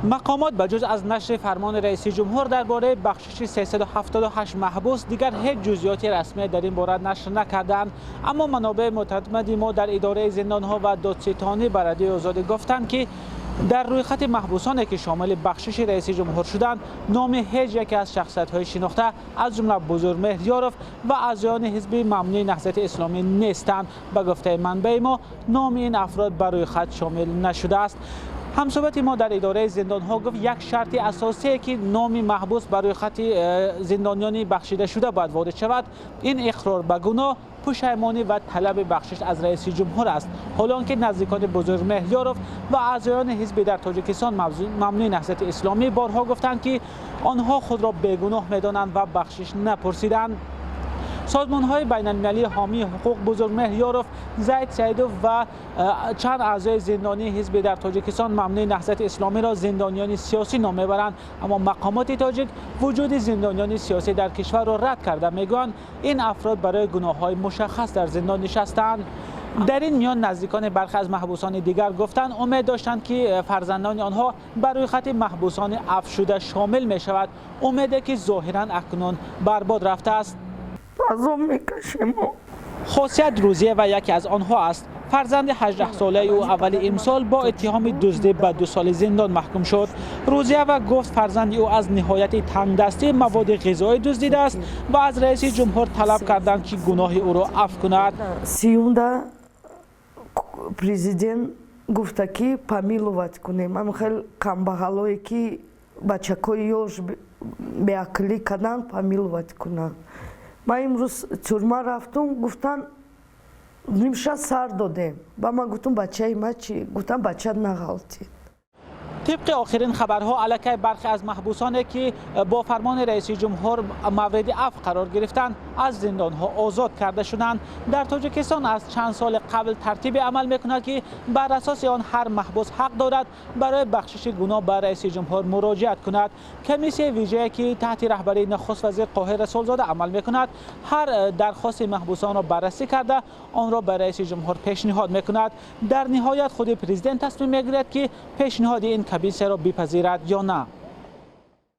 Мақомот ба ҷуз аз нашри фармони раиси ҷумҳур дар бораи бахшиши 378 маҳбус дигар ҳеҷ ҷузъиёти расмӣ дар ин бора нашр накарданд. Аммо манобеи муътамади мо дар идораи зиндонҳо ва додситонӣ ба Радиои Озодӣ гуфтанд, ки дар рӯйхати маҳбусоне, ки шомили бахшиши раиси ҷумҳур шуданд, номи ҳеҷ яке аз шахсиятҳои шинохта, аз ҷумла Бузургмеҳр Ёров ва аъзоёни ҳизби мамнӯи Наҳзати Исломӣ нестанд. Ба гуфтаи манбаи мо, номи ин афрод ба рӯйхат шомил нашудааст. Ҳамсӯҳбати мо дар идораи зиндонҳо гуфт, як шарти асосие, ки номи маҳбус ба рӯйхати зиндониёни бахшидашуда бояд ворид шавад, ин иқрор ба гуноҳ, пушаймонӣ ва талаби бахшиш аз раиси ҷумҳур аст. Ҳоло он ки наздикони Бузургмеҳр Ёров ва аъзоёни ҳизби дар Тоҷикистон мамнӯи Наҳзати Исломӣ борҳо гуфтанд, ки онҳо худро бегуноҳ медонанд ва бахшиш напурсиданд. Созмонҳои байналмилалии ҳомии ҳуқуқ Бузургмеҳр Ёров, Зайд Саидов ва чанд аъзои зиндонии ҳизби дар Тоҷикистон мамнӯи Наҳзати Исломиро зиндониёни сиёсӣ ном мебаранд. Аммо мақомоти тоҷик вуҷуди зиндониёни сиёсӣ дар кишварро рад карда, мегӯянд, ин афрод барои гуноҳҳои мушаххас дар зиндон нишастаанд. Дар ин миён наздикони бархе аз маҳбусони дигар гуфтанд, умед доштанд, ки фарзандони онҳо ба рӯйхати маҳбусони афвшуда шомил мешавад, умеде ки зоҳиран акнун барбод рафтааст. Азоб мекашем. Хосият Рӯзиева яке аз онҳо аст. Фарзанди 18-солаи ӯ аввали имсол бо иттиҳоми дуздӣ ба 2 соли зиндон маҳкум шуд. Рӯзиева гуфт, фарзанди ӯ аз ниҳояти тангдастӣ маводи ғизоӣ дуздидааст ва аз раиси ҷумҳур талаб карданд, ки гуноҳи ӯро афв кунад. 30-умда президент гуфта, ки помиловать кунем ам хел камбағалое, ки бачакҳои ёш беақлӣ карданд, помиловать кунанд. Ман имрӯз тюрьма рафтум, гуфтан, нимша сар додем. Ба ман гуфтум, бачаи ма чӣ? Гуфтам, бачат нағалтид. Тибқи охирин хабарҳо, аллакай бархе аз маҳбусоне, ки бо фармони раиси ҷумҳур мавриди афв қарор гирифтанд, аз зиндонҳо озод карда шуданд. Дар Тоҷикистон аз чанд соли қабл тартибе амал мекунад, ки бар асоси он ҳар маҳбус ҳақ дорад барои бахшиши гуноҳ ба раиси ҷумҳур муроҷиат кунад. Комиссияи вижае, ки таҳти раҳбарии нахуст вазир Қоҳир Расулзода амал мекунад, ҳар дархости маҳбусонро баррасӣ карда, онро ба раиси ҷумҳур пешниҳод мекунад. Дар ниҳоят худи президент тасмим мегирад, ки пешниҳоди ин комиссияро бипазирад ё на.